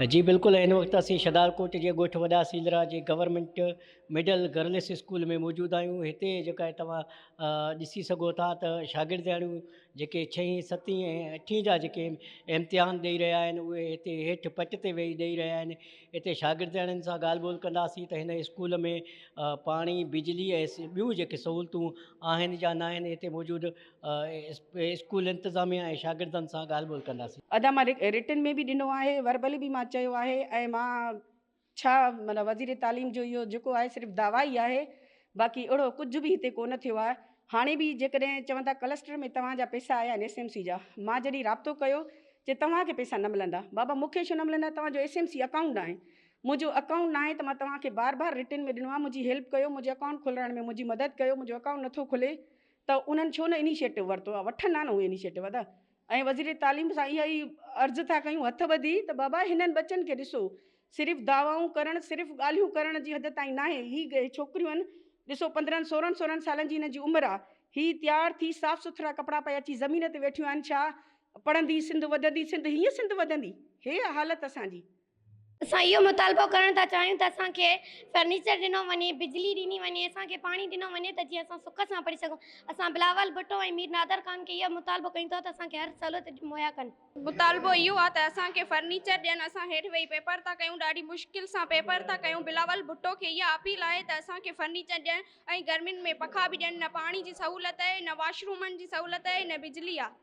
جي بلڪل هن وقت اسين شھدادڪوٽ جي ڳوٺ وڏا سيلرا جي گورنمينٽ مڊل گرلس اسڪول ۾ موجود آهيون هتي جيڪا توهان ڏسي سگهو ٿا ته شاگردياڻيون جيڪي ڇهين ستين ۽ اٺين جا جيڪي امتحان ڏئي رهيا آهن اهي هتي هيٺ پٽ تي ويهي ڏئي رهيا آهن هتي شاگردياڻين سان ڳالهه ٻولهه ڪنداسين ته هن اسڪول ۾ پاڻي بجلي ۽ ٻيون جيڪي سهولتون آهن يا نه آهن هتي موجود اسڪول انتظاميا ۽ شاگردن سان ڳالهه ٻولهه ڪنداسين. ادا مان رٽن ۾ به ڏنو آهي وربلي به مان چيو آهي ۽ مان ڇا معنيٰ وزير تعليم جو اهو جيڪو آهي صرف دعويٰ ئي آهي باقي اهڙو ڪجهه به هتي ڪونه ٿيو آهي هاڻي به جيڪڏهن چون ٿا ڪلسٽر ۾ توهان جا پئسا آيا آهن ايس ايم سي جا مان جڏهن رابطو ڪيو چي توهان کي پئسا نه ملندا بابا مون کي ڇو نه ملندا توهان جو ايس ايم سي اڪائونٽ ناهي منهنجو اڪائونٽ ناهي ته مان توهان کي بار بار رٽن ۾ ڏنو آهي منهنجي هيلپ ڪيو منهنجي اڪائونٽ کولرائڻ ۾ منهنجي مدد ڪيو منهنجو اڪائونٽ نٿو کلي ته انهن ڇو نه انيشيٽو ورتو آهي وٺن ها نه اهي انيشيٽو ادا ۽ وزير تعليم سان اها ئي عرض ٿا ڪيون هٿ ٻڌي ته بابا هنن ٻچن کي ڏسو صرف دعوائون ڪرڻ صرف ڳالهيون ڪرڻ جي حد تائين ناهي هي ڇوڪريون آهن ڏسو پندرهن سورهن سورهن سالن جي هنن جي عمر آهي هي تيار ٿي صاف سٿرا ڪپڙا پائي اچي زمين تي ويٺيون آهن ڇا پڙهندي سنڌ وڌندي سنڌ هيئن سنڌ وڌندي هي حالت اسان جي. اسان اهو مطالبو ڪرڻ ٿا چاهيون ته اسان کي فرنيچر ڏنو وڃي، بجلي ڏني وڃي، اسان کي پاڻي ڏنو وڃي ته جيئن اسان سک سان پڙهي سگهون. اسان بلاول ڀٽو ۽ مير نادر خان کي اهو مطالبو ڪيون ٿا ته اسان کي هر سهولت مهيا ڪن. مطالبو اهو آ ته اسان کي فرنيچر ڏين، اسان هيٺ ويهي پيپر ٿا ڪيون، ڏاڍي مشڪل سان پيپر ٿا ڪيون، بلاول ڀٽو کي اها اپيل آهي ته اسان کي فرنيچر ڏين ۽ گرمين ۾ پکا به ڏين، نه پاڻي جي سهولت آهي، نه واش رومن جي سهولت آهي، نه بجلي آ.